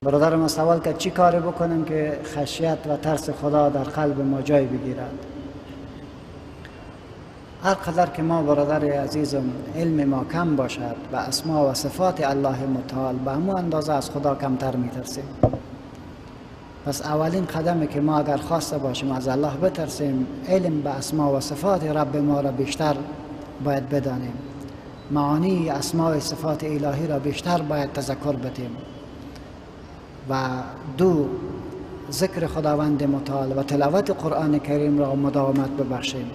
برادر ما سوال کرد چی کاری بکنیم که خشیت و ترس خدا در قلب ما جای بگیرد. هر قدر که ما برادر عزیزم علم ما کم باشد و اسما و صفات الله متعال، به همون اندازه از خدا کمتر میترسیم. پس اولین قدمی که ما اگر خواسته باشیم از الله بترسیم، علم به اسما و صفات رب ما را بیشتر باید بدانیم، معانی اسما و صفات الهی را بیشتر باید تذکر بدیم. و دو، ذکر خداوند متعال و تلاوت قرآن کریم را مداومت ببخشیم.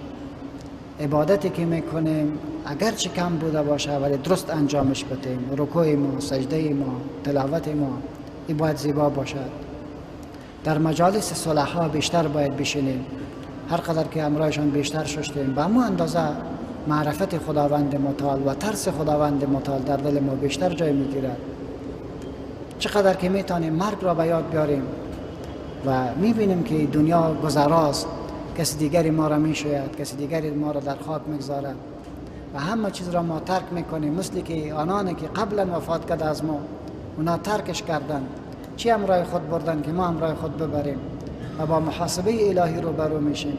عبادتی که میکنیم اگرچه کم بوده باشه ولی درست انجامش بدیم. رکوع ما، سجده ما، تلاوت ما این باید زیبا باشد. در مجالس صلحا بیشتر باید بشینیم. هر قدر که امرایشان بیشتر ششتیم به همون اندازه معرفت خداوند متعال و ترس خداوند متعال در دل ما بیشتر جای میگیرد. چقدر که میتونیم مرگ را به یاد بیاریم و میبینیم که دنیا گذراست، کسی دیگری ما را میشوید، کسی دیگری ما را در خاک میگذارد و همه چیز را ما ترک میکنیم، مثل که آنانی که قبلا وفات کرده از ما اونا ترکش کردن، چی همراه خود بردن که ما همراه خود ببریم و با محاسبه الهی روبرو میشیم.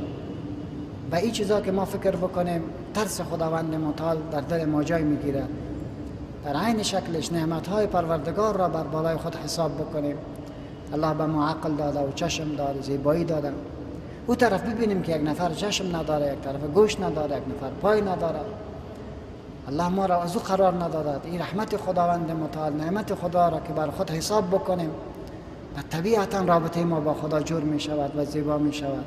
و این چیزا که ما فکر بکنیم ترس خداوند متعال در دل ما جای میگیرد. در عین شکلش نعمتهای پروردگار را بر بالای خود حساب بکنیم. الله به ما عقل داده و چشم داده، زیبایی داده. او طرف ببینیم که یک نفر چشم نداره، یک طرف گوش نداره، یک نفر پای نداره. الله ما را از او قرار نداده. این رحمت خداوند متعال، نعمت خدا را که بر خود حساب بکنیم و طبیعتا رابطه ما با خدا جور می شود و زیبا می شود.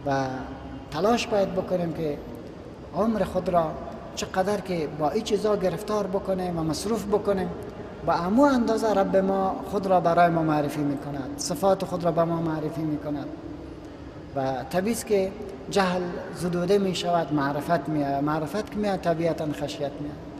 و تلاش باید بکنیم که عمر خود را چقدر که با این چیزا گرفتار بکنیم و مصروف بکنیم، با امو اندازه رب ما خود را برای ما معرفی میکند، صفات خود را به ما معرفی میکند. و طبیعی است که جهل زدوده می شود، معرفت می آید، معرفت که می آید طبیعتا خشیت می آید.